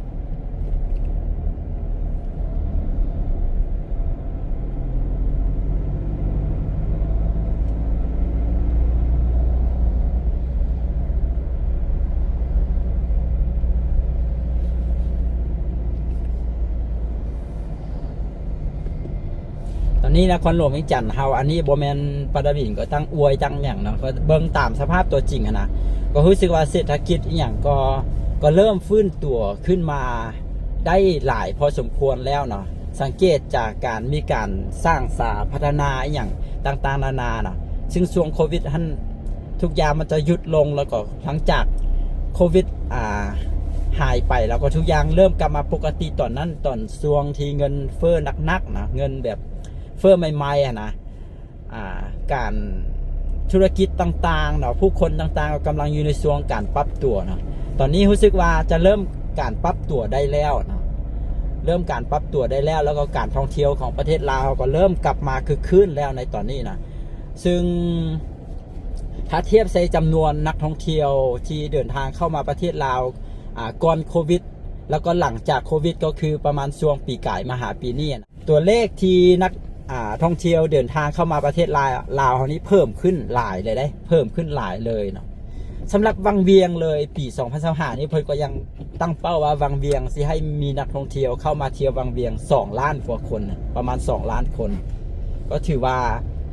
ຕອນນີ້ນະຄອນຫຼວງວຽງຈັນເຮົາ ອັນນີ້ບໍ່ແມ່ນປາດາບິນກໍຕັ້ງອວຍຕັ້ງຫຍັງເນາະ ກໍເບິ່ງຕາມສະພາບຕົວຈິງຫັ້ນນະ ກໍຮູ້ສຶກວ່າເສດຖະກິດອີ່ຫຍັງກໍ ກໍເລີ່ມຟື້ນຕົວຂຶ້ນມາໄດ້ຫຼາຍພໍສົມຄວນແລ້ວເນາະ. ສັງເກດຈາກການມີການສ້າງສາພັດທະນາອີ່ຫຍັງຕ່າງໆນານາເນາະ ຊຶ່ງຊ່ວງໂຄວິດຫັ້ນ ທຸກຢ່າງມັນຈະຢຸດລົງ ແລ້ວກໍຫຼັງຈາກໂຄວິດ ອ່າ ຫາຍໄປ ແລ້ວກໍທຸກຢ່າງເລີ່ມກັບມາປົກກະຕິຕອນນັ້ນ ຕອນຊ່ວງທີ່ເງິນເຟີ້ໜັກໆນະ ເງິນແບບເຟີ້ໃໝ່ໆຫັ້ນນະ ອ່າ ການ ທຸລະກິດຕ່າງໆເນາະ ຜູ້ຄົນຕ່າງໆກໍກຳລັງຢູ່ໃນຊ່ວງການປັບຕົວເນາະ. ຕອນນີ້ຮູ້ສຶກວ່າຈະເລີ່ມການປັບຕົວໄດ້ແລ້ວເນາະ ເລີ່ມການປັບຕົວໄດ້ແລ້ວ ແລ້ວກໍການທ່ອງທ່ຽວຂອງປະເທດລາວເຮົາກໍເລີ່ມກັບມາຄຶກຄື້ນແລ້ວໃນຕອນນີ້ນະ. ຊຶ່ງ ຖ້າທຽບໃສ່ຈຳນວນນັກທ່ອງທ່ຽວທີ່ເດີນທາງເຂົ້າມາປະເທດລາວ ອ່າ ກ່ອນໂຄວິດ ແລ້ວກໍຫຼັງຈາກໂຄວິດ ກໍຄືປະມານຊ່ວງປີກາຍມາຫາປີນີ້ນະ ຕົວເລກທີ່ນັກ ອ່າ ທ່ອງທ່ຽວເດີນທາງເຂົ້າມາປະເທດລາ ລາວເຮົານີ້ເພີ່ມຂຶ້ນຫຼາຍເລີຍເດ້ ເພີ່ມຂຶ້ນຫຼາຍເລີຍເນາະ. ສຳລັບວັງວຽງເລີຍ ປີສອງພັນຊາວຫ້ານີ້ ເພິ່ນກໍຍັງຕັ້ງເປົ້າວ່າວັງວຽງຊິໃຫ້ມີນັກທ່ອງທ່ຽວເຂົ້າມາທ່ຽວວັງວຽງສອງລ້ານກວ່າຄົນ ປະມານສອງລ້ານຄົນ ກໍຖືວ່າ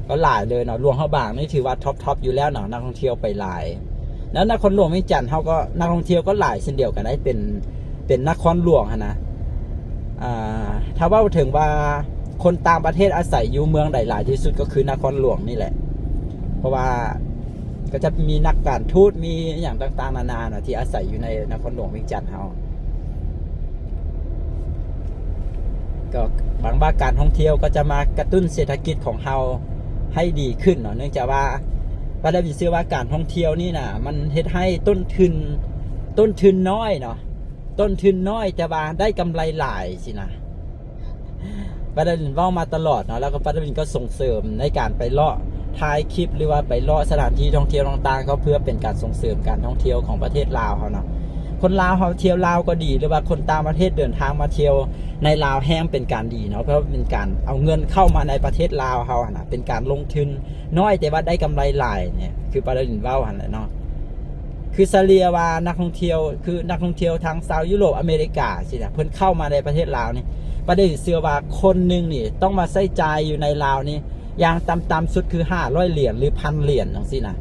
ກໍຫຼາຍເລີຍເນາະ. ຫຼວງພະບາງນີ້ຖືວ່າທັອບໆຢູ່ແລ້ວເນາະ ນັກທ່ອງທ່ຽວໄປຫຼາຍ ແລ້ວນະຄອນຫຼວງວຽງຈັນເຮົາກໍນັກທ່ອງທ່ຽວກໍຫຼາຍເຊັ່ນດຽວກັນໄດ໋ ເປັນ ເປັນນະຄອນຫຼວງຫັ້ນນະ. ອ່າ ຖ້າເວົ້າເຖິງວ່າຄົນຕ່າງປະເທດອາໄສຢູ່ເມືອງໃດຫຼາຍທີ່ສຸດ ກໍຄືນະຄອນຫຼວງນີ້ແຫຼະ ເພາະວ່າກໍຈະມີນັກການທູດ ມີອີ່ຫຍັງຕ່າງໆນານາເນາະ ທີ່ອາໄສຢູ່ໃນນະຄອນຫຼວງວຽງຈັນເຮົາ. ກໍຫວັງວ່າການທ່ອງທ່ຽວກໍຈະມາກະຕຸ້ນເສດຖະກິດຂອງເຮົາໃຫ້ດີຂຶ້ນເນາະ ເນື່ອງຈາກວ່າປາດາວິນເຊື່ອວ່າການທ່ອງທ່ຽວນີ້ນະ ມັນເຮັດໃຫ້ຕົ້ນທຶນ ຕົ້ນທຶນນ້ອຍເນາະ ຕົ້ນທຶນນ້ອຍແຕ່ວ່າໄດ້ກຳໄລຫຼາຍຊີ້ນະ. ປາດາວິນເວົ້າມາຕະຫຼອດເນາະ ແລ້ວກໍປາດາວິນກໍສົ່ງເສີມໃນການໄປເລາະຖ່າຍຄລິບ ຫຼືວ່າໄປເລາະສະຖານທີ່ທ່ອງທ່ຽວຕ່າງໆ ກໍເພື່ອເປັນການສົ່ງເສີມການທ່ອງທ່ຽວຂອງປະເທດລາວເຮົາເນາະ. ຄົນລາວເຮົາທ່ຽວລາວກໍດີ ຫຼືວ່າຄົນຕ່າງປະເທດເດີນທາງມາທ່ຽວໃນລາວແຮ່ງເປັນການດີເນາະ ເພາະວ່າເປັນການເອົາເງິນເຂົ້າມາໃນປະເທດລາວເຮົາຫັ້ນນະ ເປັນການລົງທຶນນ້ອຍແຕ່ວ່າໄດ້ກຳໄລຫຼາຍນີ້ ຄືປາດາວິນເວົ້າຫັ້ນແຫຼະເນາະ. ຄືສະເລ່ຍວ່ານັກທ່ອງທ່ຽວ ຄືນັກທ່ອງທ່ຽວທາງຊາວຢູໂຣບ ອາເມລິກາຊີ້ນະ ເພິ່ນເຂົ້າມາໃນປະເທດລາວນີ້ ປະເດັນເຊື່ອວ່າຄົນໜຶ່ງນີ້ຕ້ອງມາໃຊ້ຈ່າຍຢູ່ໃນລາວນີ້ ຢ່າງຕ່ຳໆສຸດຄືຫ້າຮ້ອຍຫຼຽນ ຫຼື ພັນຫຼຽນ ຈັ່ງຊີ້ນະ.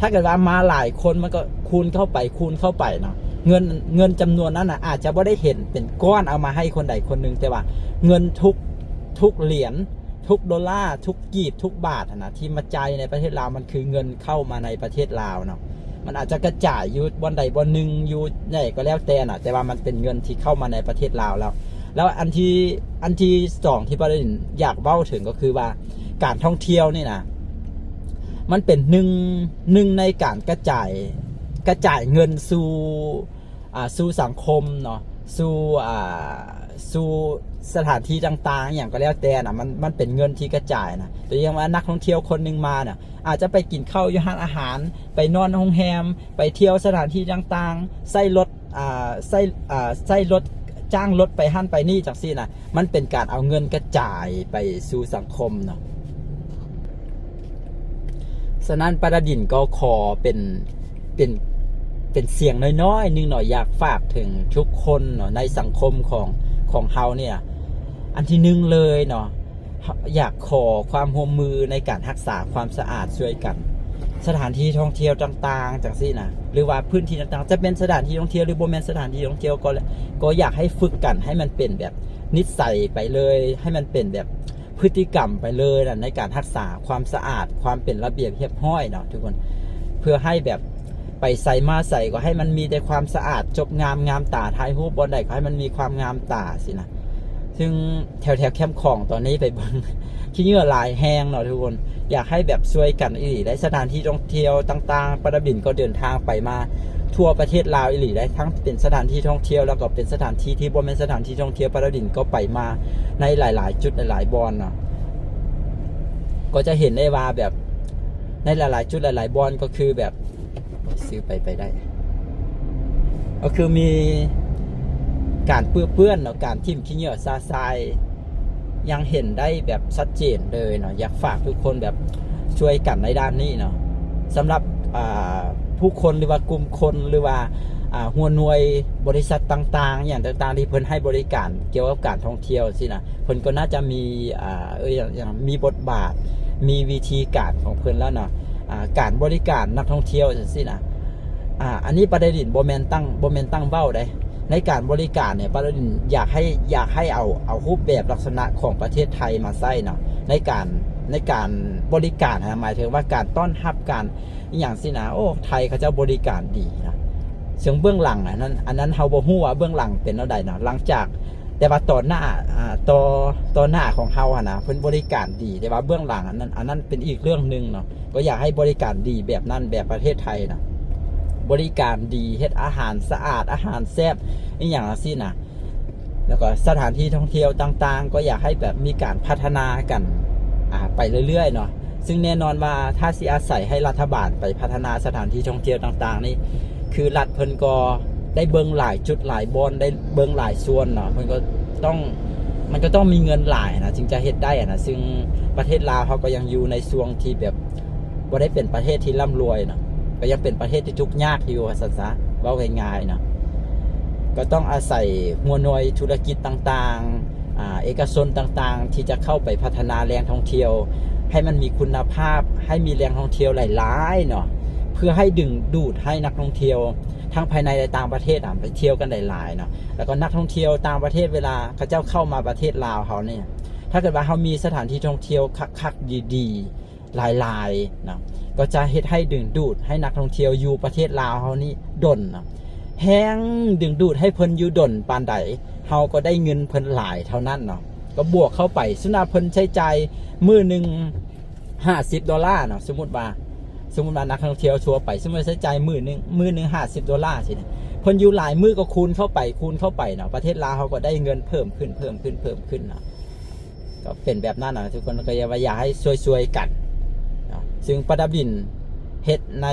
ຖ້າເກີດວ່າມາຫຼາຍຄົນ ມັນກໍຄູນເຂົ້າໄປ ຄູນເຂົ້າໄປເນາະ ເງິນ ເງິນຈຳນວນນັ້ນນະ ອາດຈະບໍ່ໄດ້ເຫັນເປັນກ້ອນເອົາມາໃຫ້ຄົນໃດຄົນໜຶ່ງ ແຕ່ວ່າເງິນທຸກ ທຸກຫຼຽນ ທຸກໂດລາ ທຸກກີບ ທຸກບາດຫັ້ນນະ ທີ່ມາຈ່າຍໃນປະເທດລາວ ມັນຄືເງິນເຂົ້າມາໃນປະເທດລາວເນາະ. ມັນອາດຈະກະຈາຍຢູ່ບ່ອນໃດບ່ອນໜຶ່ງ ຢູ່ໃດກໍແລ້ວແຕ່ນະ ແຕ່ວ່າມັນເປັນເງິນທີ່ເຂົ້າມາໃນປະເທດລາວແລ້ວ. ແລ້ວອັນທີ່ ອັນທີ່ສອງທີ່ປະເດັນຢາກເວົ້າເຖິງກໍຄືວ່າ ການທ່ອງທ່ຽວນີ້ນະ ມັນເປັນໜຶ່ງ ໜຶ່ງໃນການກະຈາຍ ກະຈາຍເງິນສູ່ ອ່າ ສູ່ສັງຄົມເນາະ ສູ່ ອ່າ ສູ່ສະຖານທີ່ຕ່າງໆ ອີ່ຫຍັງກໍແລ້ວແຕ່ນະ ມັນ ມັນເປັນເງິນທີ່ກະຈາຍນະ. ຕົວຢ່າງວ່ານັກທ່ອງທ່ຽວຄົນໜຶ່ງມານະ ອາດຈະໄປກິນເຂົ້າຢູ່ຮ້ານອາຫານ ໄປນອນໂຮງແຮມ ໄປທ່ຽວສະຖານທີ່ຕ່າງໆ ໃຊ້ລົດ ອ່າ ໃຊ້ ອ່າ ໃຊ້ລົດ ຈ້າງລົດໄປຫັ້ນໄປນີ້ຈັ່ງຊີ້ນະ ມັນເປັນການເອົາເງິນກະຈາຍໄປສູ່ສັງຄົມເນາະ. ສະນັ້ນປາດາດິນກໍຂໍເປັນ ເປັນ ເປັນສຽງນ້ອຍໆໜຶ່ງເນາະ ຢາກຝາກເຖິງທຸກຄົນເນາະ ໃນສັງຄົມຂອງ ຂອງເຮົານີ້ນະ. ອັນທີໜຶ່ງເລີຍເນາະ ຢາກຂໍຄວາມຮ່ວມມືໃນການຮັກສາຄວາມສະອາດຊ່ວຍກັນ. ສະຖານທີ່ທ່ອງທ່ຽວຕ່າງໆຈັ່ງຊີ້ນະ ຫຼືວ່າພື້ນທີ່ຕ່າງໆ ຈະເປັນສະຖານທີ່ທ່ອງທ່ຽວ ຫຼືບໍ່ແມ່ນສະຖານທີ່ທ່ອງທ່ຽວກໍແລ້ວ ກໍຢາກໃຫ້ຝຶກກັນ ໃຫ້ມັນເປັນແບບນິດໄສໄປເລີຍ ໃຫ້ມັນເປັນແບບ ພຶດຕິກຳໄປເລີຍນະ ໃນການຮັກສາຄວາມສະອາດ ຄວາມເປັນລະບຽບຮຽບຮ້ອຍເນາະທຸກຄົນ ເພື່ອໃຫ້ແບບໄປໃສມາໃສກໍໃຫ້ມັນມີແຕ່ຄວາມສະອາດ ຈົບງາມ ງາມຕາ ຖ່າຍຮູບບ່ອນໃດກໍໃຫ້ມັນມີຄວາມງາມຕາຊີ້ນະ. ຊຶ່ງແຖວໆແຄມຂອງຕອນນີ້ໄປເບິ່ງ ຂີ້ເຫຍື້ອຫຼາຍແຮງເນາະທຸກຄົນ ຢາກໃຫ້ແບບຊ່ວຍກັນອີ່ຫຼີ ແລະ ສະຖານທີ່ທ່ອງທ່ຽວຕ່າງໆ ປາດາບິນກໍເດີນທາງໄປມາ ທົ່ວປະເທດລາວອີ່ຫຼີໄດ໋ ທັງເປັນສະຖານທີ່ທ່ອງທ່ຽວ ແລ້ວກໍເປັນສະຖານທີ່ທີ່ບໍ່ແມ່ນສະຖານທີ່ທ່ອງທ່ຽວ ປາດາບິນກໍໄປມາໃນຫຼາຍໆຈຸດຫຼາຍໆບ່ອນເນາະ ກໍຈະເຫັນໄດ້ວ່າແບບໃນຫຼາຍໆຈຸດຫຼາຍໆບ່ອນກໍຄືແບບ ຊື້ໄປ ໄປໄດ້ ກໍຄືມີການປຶເປື້ອນເນາະ ການຖິ້ມຂີ້ເຫຍື້ອຊະຊາຍ ຍັງເຫັນໄດ້ແບບຊັດເຈນເລີຍເນາະ ຢາກຝາກທຸກຄົນແບບຊ່ວຍກັນໃນດ້ານນີ້ເນາະ ສຳລັບ ອ່າ ຜູ້ຄົນ ຫຼືວ່າກຸ່ມຄົນ ຫຼືວ່າ ອ່າ ຫົວໜ່ວຍບໍລິສັດຕ່າງໆ ຫຍັງຕ່າງໆ ທີ່ເພິ່ນໃຫ້ບໍລິການກ່ຽວກັບການທ່ອງທ່ຽວຊີ້ນະ ເພິ່ນກໍໜ້າຈະມີ ອ່າ ເອີ ຫຍັງ ຫຍັງ ມີບົດບາດ ມີວິທີການຂອງເພິ່ນແລ້ວເນາະ ອ່າ ການບໍລິການນັກທ່ອງທ່ຽວຈັ່ງຊີ້ນະ ອ່າ ອັນນີ້ປາດາດິນບໍ່ແມ່ນຕັ້ງ ບໍ່ແມ່ນຕັ້ງເວົ້າໃດ໋ ໃນການບໍລິການນີ້ ປາດາດິນຢາກໃຫ້ ຢາກໃຫ້ເອົາ ເອົາຮູບແບບລັກສະນະຂອງປະເທດໄທມາໃຊ້ເນາະ ໃນການ ໃນການບໍລິການຫັ້ນນະ ໝາຍເຖິງວ່າການຕ້ອນຮັບ ການອີ່ຫຍັງຊີ້ນະ ໂອ້ ໄທເຂົາເຈົ້າບໍລິການດີນະ ເຊິ່ງເບື້ອງຫຼັງອັນນັ້ນ ອັນນັ້ນເຮົາບໍ່ຮູ້ວ່າເບື້ອງຫຼັງເປັນແນວໃດນະ ຫຼັງຈາກ ແຕ່ວ່າຕໍ່ໜ້າ ອ່າ ຕໍ່ ຕໍ່ໜ້າຂອງເຮົາຫັ້ນນະ ເພິ່ນບໍລິການດີ ແຕ່ວ່າເບື້ອງຫຼັງອັນນັ້ນ ອັນນັ້ນເປັນອີກເລື່ອງໜຶ່ງເນາະ ກໍຢາກໃຫ້ບໍລິການດີແບບນັ້ນ ແບບປະເທດໄທນະ ບໍລິການດີ ເຮັດອາຫານສະອາດ ອາຫານແຊບ ອີ່ຫຍັງຈັ່ງຊີ້ນະ ແລ້ວກໍສະຖານທີ່ທ່ອງທ່ຽວຕ່າງໆ ກໍຢາກໃຫ້ແບບມີການພັດທະນາກັນ ອ່າ ໄປເລື້ອຍໆເນາະ ຊຶ່ງແນ່ນອນວ່າຖ້າຊິອາໄສໃຫ້ລັດຖະບານໄປພັດທະນາສະຖານທີ່ທ່ອງທ່ຽວຕ່າງໆນີ້ ຄືລັດເພິ່ນກໍໄດ້ເບິ່ງຫຼາຍຈຸດຫຼາຍບ່ອນ ໄດ້ເບິ່ງຫຼາຍສ່ວນເນາະ ເພິ່ນກໍຕ້ອງ ມັນກໍຕ້ອງມີເງິນຫຼາຍນະ ຈຶ່ງຈະເຮັດໄດ້ນະ ຊຶ່ງປະເທດລາວເຮົາກໍຍັງຢູ່ໃນຊ່ວງທີ່ແບບ ບໍ່ໄດ້ເປັນປະເທດທີ່ລ່ຳລວຍເນາະ ກໍຍັງເປັນປະເທດທີ່ທຸກຍາກຢູ່ວ່າຊັ້ນຊະ ເວົ້າງ່າຍໆເນາະ ກໍຕ້ອງອາໄສຫົວໜ່ວຍທຸລະກິດຕ່າງໆ ອາ ເອກະຊົນຕ່າງໆ ທີ່ຈະເຂົ້າໄປພັດທະນາແຫຼ່ງທ່ອງທ່ຽວ ໃຫ້ມັນມີຄຸນນະພາບ ໃຫ້ມີແຫຼ່ງທ່ອງທ່ຽວຫຼາຍໆເນາະ ເພື່ອໃຫ້ດຶງດູດໃຫ້ນັກທ່ອງທ່ຽວທັງພາຍໃນ ແລະ ຕ່າງປະເທດນະ ໄປທ່ຽວກັນຫຼາຍໆເນາະ ແລ້ວກໍນັກທ່ອງທ່ຽວຕ່າງປະເທດ ເວລາເຂົາເຈົ້າເຂົ້າມາປະເທດລາວເຮົານີ້ ຖ້າເກີດວ່າເຮົາມີສະຖານທີ່ທ່ອງທ່ຽວຄັກໆ ດີໆ ຫຼາຍໆເນາະ ກໍຈະເຮັດໃຫ້ດຶງດູດໃຫ້ນັກທ່ອງທ່ຽວຢູ່ປະເທດລາວເຮົານີ້ດົນເນາະ ແຮງດຶງດູດໃຫ້ເພິ່ນຢູ່ດົນປານໃດ ເຮົາກໍໄດ້ເງິນເພິ່ນຫຼາຍເທົ່ານັ້ນເນາະ ກໍບວກເຂົ້າໄປ ສົມມຸດວ່າເພິ່ນໃຊ້ຈ່າຍມື້ໜຶ່ງຫ້າສິບໂດລາເນາະ ສົມມຸດວ່າ ສົມມຸດວ່ານັກທ່ອງທ່ຽວທົ່ວໄປ ສົມມຸດວ່າໃຊ້ຈ່າຍມື້ໜຶ່ງ ມື້ໜຶ່ງຫ້າສິບໂດລາຊີ້ນະ ເພິ່ນຢູ່ຫຼາຍມື້ກໍຄູນເຂົ້າໄປ ຄູນເຂົ້າໄປເນາະ ປະເທດລາວເຮົາກໍໄດ້ເງິນເພີ່ມຂຶ້ນ ເພີ່ມຂຶ້ນ ເພີ່ມຂຶ້ນເນາະ. ກໍເປັນແບບນັ້ນນະ ທຸກຄົນກໍຢາກວ່າ ຢາກໃຫ້ຊ່ວຍໆກັນເນາະ ຊຶ່ງປາດາບິນເຮັດໃນ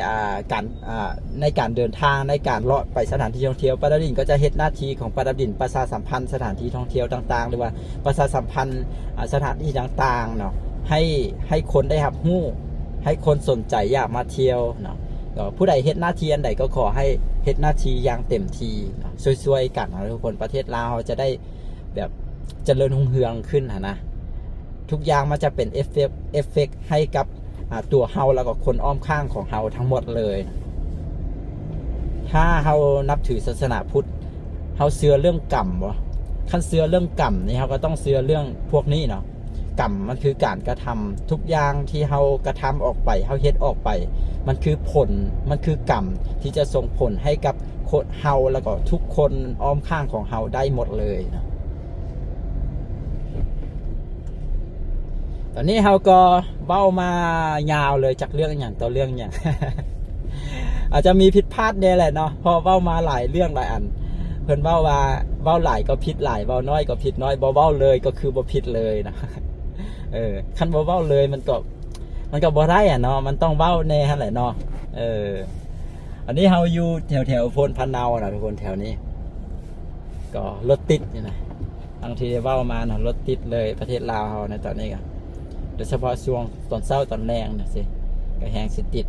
ອ່າ ການ ອ່າ ໃນການເດີນທາງ ໃນການເລາະໄປສະຖານທີ່ທ່ອງທ່ຽວ ປາດາບິນກໍຈະເຮັດໜ້າທີ່ຂອງປາດາບິນປະຊາສຳພັນສະຖານທີ່ທ່ອງທ່ຽວຕ່າງໆ ຫຼືວ່າປະຊາສຳພັນ ອ່າ ສະຖານທີ່ຕ່າງໆເນາະ ໃຫ້ ໃຫ້ຄົນໄດ້ຮັບຮູ້ ໃຫ້ຄົນສົນໃຈຢາກມາທ່ຽວເນາະ ກໍຜູ້ໃດເຮັດໜ້າທີ່ອັນໃດກໍຂໍໃຫ້ເຮັດໜ້າທີ່ຢ່າງເຕັມທີ່ເນາະ ຊ່ວຍໆກັນເນາະທຸກຄົນ. ປະເທດລາວເຮົາຈະໄດ້ແບບຈະເລີນຮຸ່ງເຮືອງຂຶ້ນຫັ້ນນະ. ທຸກຢ່າງມັນຈະເປັນເອຟເຟກ ເອຟເຟກໃຫ້ກັບ ອ່າ ຕົວເຮົາ ແລ້ວກໍຄົນອ້ອມຂ້າງຂອງເຮົາທັງໝົດເລີຍ. ຖ້າເຮົານັບຖືສາສະໜາພຸດ ເຮົາເຊື່ອເລື່ອງກຳບໍ່? ຄັນເຊື່ອເລື່ອງກຳນີ້ ເຮົາກໍຕ້ອງເຊື່ອເລື່ອງພວກນີ້ເນາະ. ກຳມັນຄືການກະທຳ. ທຸກຢ່າງທີ່ເຮົາກະທຳອອກໄປ ເຮົາເຮັດອອກໄປ ມັນຄືຜົນ ມັນຄືກຳທີ່ຈະສົ່ງຜົນໃຫ້ກັບຄົນ ເຮົາ ແລ້ວກໍທຸກຄົນອ້ອມຂ້າງຂອງເຮົາໄດ້ໝົດເລີຍເນາະ. ຕອນນີ້ເຮົາກໍເວົ້າມາຍາວເລີຍ ຈັກເລື່ອງຫຍັງຕໍ່ເລື່ອງຫຍັງ ອາດຈະມີຜິດພາດແດ່ແຫຼະເນາະ ເພາະເວົ້າມາຫຼາຍເລື່ອງຫຼາຍອັນ. ເພິ່ນເວົ້າວ່າ ເວົ້າຫຼາຍກໍຜິດຫຼາຍ ເວົ້ານ້ອຍກໍຜິດນ້ອຍ ບໍ່ເວົ້າເລີຍກໍຄືບໍ່ຜິດເລີຍນະ. ເອີ ຄັນບໍ່ເວົ້າເລີຍມັນກໍ ມັນກໍບໍ່ໄດ້ອະເນາະ ມັນຕ້ອງເວົ້າແດ່ຫັ້ນແຫຼະເນາະ. ເອີ ອັນນີ້ເຮົາຢູ່ແຖວໆໂພນພະເນົານະທຸກຄົນ ແຖວນີ້ກໍລົດຕິດຢູ່ນະ. ດັ່ງທີ່ໄດ້ເວົ້າມາເນາະ ລົດຕິດເລີຍປະເທດລາວເຮົາໃນຕອນນີ້ກໍ ໂດຍສະເພາະຊ່ວງຕອນເຊົ້າຕອນແລງຈັ່ງຊີ້ ກໍແຮງຊິຕິດ.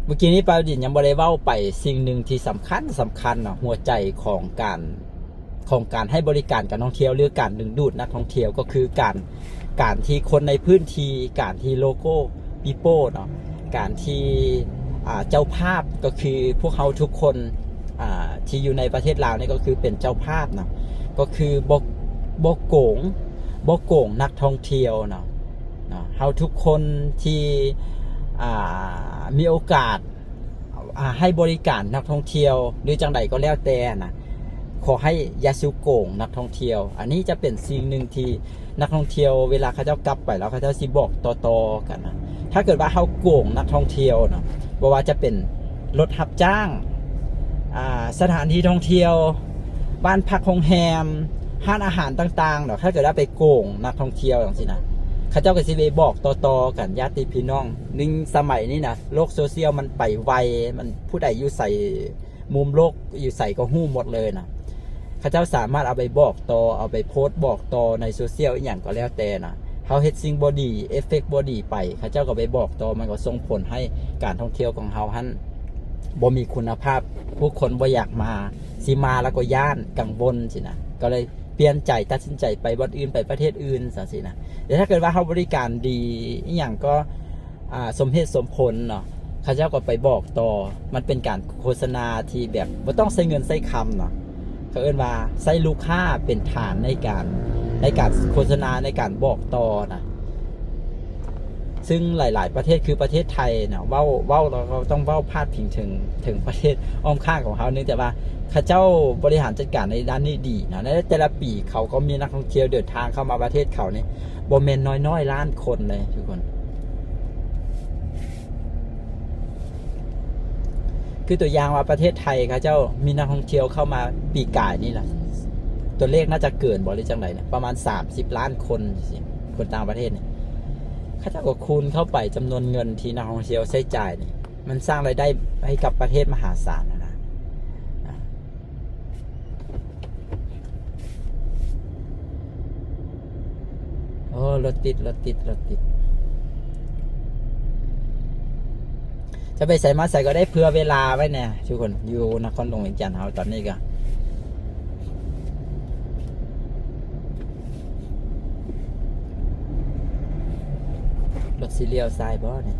ເມື່ອກີ້ນີ້ປາວດິນຍັງບໍ່ໄດ້ເວົ້າໄປສິ່ງໜຶ່ງທີ່ສຳຄັນ ສຳຄັນເນາະ ຫົວໃຈຂອງການ ຂອງການໃຫ້ບໍລິການການທ່ອງທ່ຽວ ຫຼື ການດຶງດູດນັກທ່ອງທ່ຽວ ກໍຄືການ ການທີ່ຄົນໃນພື້ນທີ່ ການທີ່ local people ເນາະ ການທີ່ ອ່າ ເຈົ້າພາບ ກໍຄືພວກເຮົາທຸກຄົນ ອ່າ ທີ່ຢູ່ໃນປະເທດລາວນີ້ ກໍຄືເປັນເຈົ້າພາບເນາະ ກໍຄືບໍ່ ບໍ່ໂກງ ບໍ່ໂກງນັກທ່ອງທ່ຽວເນາະ ເນາະ. ເຮົາທຸກຄົນທີ່ ອ່າ ມີໂອກາດ ອ່າ ໃຫ້ບໍລິການນັກທ່ອງທ່ຽວ ຫຼື ຈັ່ງໃດກໍແລ້ວແຕ່ນະ ຂໍໃຫ້ຢ່າສູ່ໂກງນັກທ່ອງທ່ຽວ. ອັນນີ້ຈະເປັນສິ່ງໜຶ່ງທີ່ນັກທ່ອງທ່ຽວ ເວລາເຂົາເຈົ້າກັບໄປແລ້ວ ເຂົາເຈົ້າຊິບອກຕໍ່ໆກັນນະ. ຖ້າເກີດວ່າເຮົາໂກງນັກທ່ອງທ່ຽວນະ ບໍ່ວ່າຈະເປັນລົດຮັບຈ້າງ ອ່າ ສະຖານທີ່ທ່ອງທ່ຽວ ບ້ານພັກໂຮງແຮມ ຮ້ານອາຫານຕ່າງໆເນາະ ຖ້າເກີດວ່າໄປໂກງນັກທ່ອງທ່ຽວຈັ່ງຊີ້ນະ ເຂົາເຈົ້າກໍຊິໄປບອກຕໍ່ໆກັນ ຍາດຕິພີ່ນ້ອງ. ຍິ່ງສະໄໝນີ້ນະ ໂລກໂຊຊຽວມັນໄປໄວ ມັນ ຜູ້ໃດຢູ່ໃສ ມຸມໂລກຢູ່ໃສກໍຮູ້ໝົດເລີຍນະ. ເຂົາເຈົ້າສາມາດເອົາໄປບອກຕໍ່ ເອົາໄປໂພສບອກຕໍ່ໃນໂຊຊຽວອີ່ຫຍັງກໍແລ້ວແຕ່ນະ. ເຮົາເຮັດສິ່ງບໍ່ດີ ເອຟເຟກບໍ່ດີໄປ ເຂົາເຈົ້າກໍໄປບອກຕໍ່ ມັນກໍສົ່ງຜົນໃຫ້ການທ່ອງທ່ຽວຂອງເຮົາຫັ້ນບໍ່ມີຄຸນນະພາບ ຜູ້ຄົນບໍ່ຢາກມາ ຊິມາແລ້ວກໍຢ້ານ ກັງວົນຊີ້ນະ ກໍເລີຍປ່ຽນໃຈ ຕັດສິນໃຈໄປບ່ອນອື່ນ ໄປປະເທດອື່ນ ຈັ່ງຊີ້ນະ. ແຕ່ຖ້າເກີດວ່າເຮົາບໍລິການດີ ອີ່ຫຍັງກໍ ອ່າ ສົມເຫດສົມຜົນເນາະ ເຂົາເຈົ້າກໍໄປບອກຕໍ່ ມັນເປັນການໂຄສະນາທີ່ແບບບໍ່ຕ້ອງໃຊ້ເງິນໃຊ້ຄຳເນາະ ເຂົາເອີ້ນວ່າໃຊ້ລູກຄ້າເປັນຖານໃນການ ໃນການໂຄສະນາ ໃນການບອກຕໍ່ນະ. ຊຶ່ງຫຼາຍໆປະເທດ ຄືປະເທດໄທນະ ເວົ້າ ເວົ້າແລ້ວກໍຕ້ອງເວົ້າພາດພິງເຖິງ ເຖິງປະເທດອ້ອມຂ້າງຂອງເຮົາ ເນື່ອງຈາກວ່າເຂົາເຈົ້າບໍລິຫານຈັດການໃນດ້ານນີ້ດີນະ. ໃນແຕ່ລະປີເຂົາກໍມີນັກທ່ອງທ່ຽວເດີນທາງເຂົ້າມາປະເທດເຂົານີ້ ບໍ່ແມ່ນນ້ອຍໆລ້ານຄົນເລີຍທຸກຄົນ. ຄືຕົວຢ່າງວ່າປະເທດໄທເຂົາເຈົ້າມີນັກທ່ອງທ່ຽວເຂົ້າມາປີກາຍນີ້ລະ ຕົວເລກໜ້າຈະເກີນບໍ່ ຫຼື ຈັ່ງໃດນະ ປະມານສາມສິບລ້ານຄົນ ຄົນຕ່າງປະເທດນີ້ ເຂົາເຈົ້າກໍຄູນເຂົ້າໄປຈຳນວນເງິນທີ່ນັກທ່ອງທ່ຽວໃຊ້ຈ່າຍນີ້ ມັນສ້າງລາຍໄດ້ໃຫ້ກັບປະເທດມະຫາສານຫັ້ນນະ. ໂອ້ ລົດຕິດ ລົດຕິດ ລົດຕິດ ຈະໄປໃສມາໃສກໍໄດ້ເຜື່ອເວລາໄວ້ແດ່ທຸກຄົນ. ຢູ່ນະຄອນຫຼວງວຽງຈັນເຮົາຕອນນີ້ກໍ ລົດຊິລ້ຽວຊ້າຍບໍ່ນີ້?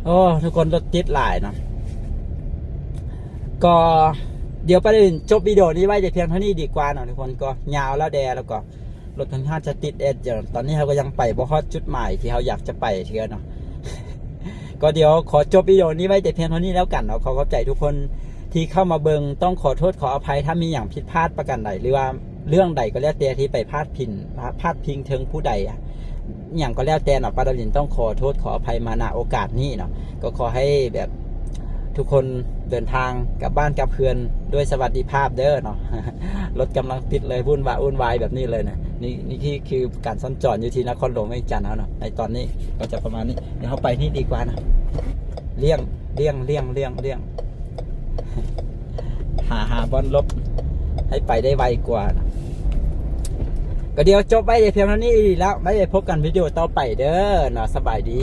ໂອ້ ທຸກຄົນ ລົດຕິດຫຼາຍເນາະ ກໍດຽວປະເດັນຈົບວິດີໂອນີ້ໄວ້ແຕ່ພຽງເທົ່ານີ້ດີກວ່າເນາະທຸກຄົນ. ກໍຍາວແລ້ວແດ່ ແລ້ວກໍ ລົດຂ້ອນຂ້າງຈະຕິດແອດ ຕອນນີ້ເຮົາກໍຍັງໄປບໍ່ຮອດຈຸດໝາຍທີ່ເຮົາຢາກຈະໄປເທື່ອເນາະ. ກໍດຽວຂໍຈົບວິດີໂອນີ້ໄວ້ແຕ່ພຽງເທົ່ານີ້ແລ້ວກັນເນາະ. ຂໍຂອບໃຈທຸກຄົນທີ່ເຂົ້າມາເບິ່ງ. ຕ້ອງຂໍໂທດຂໍອະໄພຖ້າມີຫຍັງຜິດພາດປະການໃດ ຫຼືວ່າເລື່ອງໃດກໍແລ້ວແຕ່ທີ່ໄປພາດພິງ ພາດພິງເຖິງຜູ້ໃດ ຫຍັງກໍແລ້ວແຕ່ເນາະ. ປາດາວລິນຕ້ອງຂໍໂທດຂໍອະໄພມາ ນະໂອກາດນີ້ເນາະ. ກໍຂໍໃຫ້ແບບທຸກຄົນເດີນທາງກັບບ້ານກັບເຮືອນດ້ວຍສະຫວັດດີພາບເດີເນາະ. ລົດກຳລັງຕິດເລີຍ ວຸ່ນວາຍວຸ່ນວາຍແບບນີ້ເລີຍນະ. ນີ້ ນີ້ຄື ຄືການສັນຈອນຢູ່ທີ່ນະຄອນຫຼວງວຽງຈັນເຮົາເນາະ. ໃນຕອນນີ້ກໍຈະປະມານນີ້ ດຽວເຮົາໄປນີ້ດີກວ່ານະ. ລ່ຽງ ລ່ຽງ ລ່ຽງ ລ່ຽງ ລ່ຽງ ຫາ ຫາບ່ອນຫຼົບໃຫ້ໄປໄດ້ໄວກວ່ານະ. ກໍດຽວຈົບໄວ້ແຕ່ພຽງເທົ່ານີ້ແລ້ວ ໄວ້ພົບກັນວິດີໂອຕໍ່ໄປເດີເນາະ. ສະບາຍດີ.